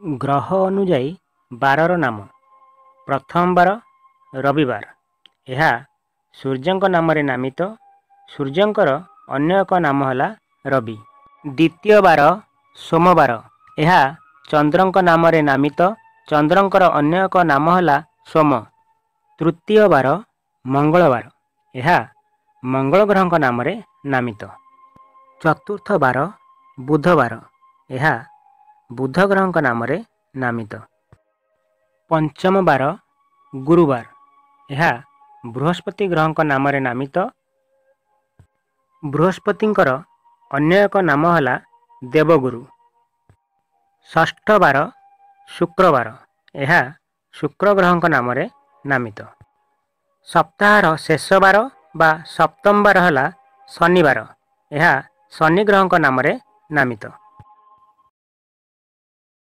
ଗ୍ରହ ଅନୁଯାୟୀ ବାରର ନାମ। ପ୍ରଥମ ବାର ରବିବାର, ଏହା ସୂର୍ଯ୍ୟଙ୍କ ନାମରେ ନାମିତ। ସୂର୍ଯ୍ୟଙ୍କର ଅନ୍ୟ ଏକ ନାମ ହେଲା ରବି। ଦ୍ୱିତୀୟ ବାର ସୋମବାର, ଏହା ଚନ୍ଦ୍ରଙ୍କ ନାମରେ ନାମିତ। ଚନ୍ଦ୍ରଙ୍କର ଅନ୍ୟ ଏକ ନାମ ହେଲା ସୋମ। ତୃତୀୟ ବାର ମଙ୍ଗଳବାର, ଏହା ମଙ୍ଗଳ ଗ୍ରହଙ୍କ ନାମରେ ନାମିତ। ଚତୁର୍ଥ ବାର ବୁଧବାର, ଏହା ବୁଧ ଗ୍ରହଙ୍କ ନାମରେ ନାମିତ। ପଞ୍ଚମ ବାର ଗୁରୁବାର, ଏହା ବୃହସ୍ପତି ଗ୍ରହଙ୍କ ନାମରେ ନାମିତ। ବୃହସ୍ପତିଙ୍କର ଅନ୍ୟ ଏକ ନାମ ହେଲା ଦେବଗୁରୁ। ଷଷ୍ଠ ବାର ଶୁକ୍ରବାର, ଏହା ଶୁକ୍ର ଗ୍ରହଙ୍କ ନାମରେ ନାମିତ। ସପ୍ତାହର ଶେଷ ବାର ବା ସପ୍ତମ ବାର ହେଲା ଶନିବାର, ଏହା ଶନି ଗ୍ରହଙ୍କ ନାମରେ ନାମିତ।